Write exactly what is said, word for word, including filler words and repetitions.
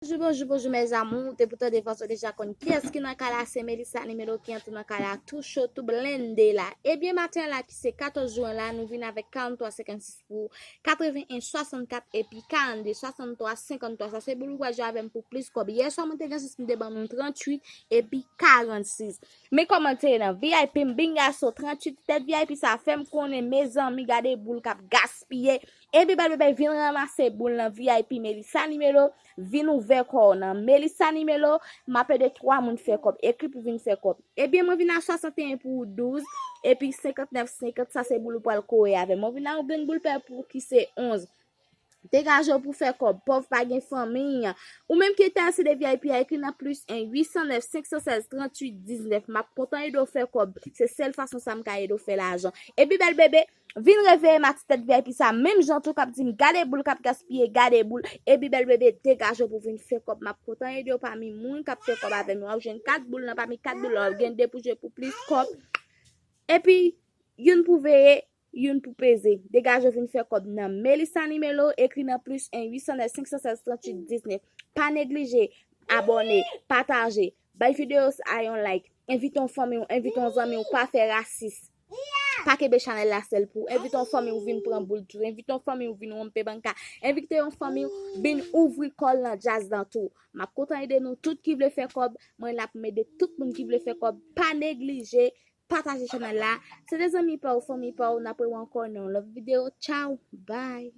Bonjou, bonjou, bonjou, mes amours. Ou te pou tande vwa, ou deja konn kiyès ki nan kay la, se Melissa Nimelo ki antre nan kay la, tou cho, tou blende la. Ebyen, maten la, ki se katòz jen la, nou vin avèk karannntwa senkannsis pou katreven en swasannkat epi karannde swasanntwa senkanntwa. Sa se boul ou pral jwe avè m pou plis kòb. Yè swa, mwen te gen sans m te ban nou tranntuit epi karannsis. Men kòmantè nan V I P m, bingaso, tranntuit tèt V I P sa fè m konnen, mezanmi, gade boul k ap gaspiye. Epi bèl bebe, vin ranmase boul nan V I P Melissa Nimelo, vin ouvè kò w nan Melissa Nimelo, m ap ede twa moun fè kòb, ekri pou vin fè kòb. Ebyen, mwen vin a swasanteyen pou douz, epi senkantnèf senkant, sa se boul ou pral kore avè m. Mwen vin a yon grenn boul pè pou ki se onz. Degaje w pou fè kòb, pòv pa gen fanmi. Ou menm ki enterese de V I P a, ekri nan plis en uit san nèf senk san sèz tranntuit diznèf. M ap kontan ede w fè kòb. Se sèl fason sa m ka ede w fè lajan. Epi bèl bebe, vin reveye m a ti tèt V I P sa, menm jan tou k ap di m, gade boul k ap gaspiye, gade boul. Epi bèl bebe, degaje w pou vin fè kòb. M ap kontan ede w pami moun k ap fè kòb avè m. W ap jwenn kat boul nan, pami kat boul la, w ap gen de pou jwe pou plis kòb. Epi, youn pou veye, youn pou peze. Degaje w vin fè kòb nan Melissa Nimelo, ekri nan plis en uit san nèf senk san sèz tranntuit diznèf. Pa neglije abòne, pataje, bay videyo sa a yon like. Envite yon fanmi w, envite yon zanmi w, pa fè rasis. Pa kenbe chanèl la sèl pou ou. Envite yon fanmi w vin pran boul tou. Envite yon fanmi w vin wonpe banka. Envite yon fanmi w vin ouvri kò l nan djaz lan tou. M ap kontan ede nou tout ki vle fè kòb. Mwen la pou m ede tout moun ki vle fè kòb. Pa neglije pataje chanèl la. Se te zanmi pa w, fanmi pa w, n ap rewè ankò nan yon lòt videyo. Tchaw, bye.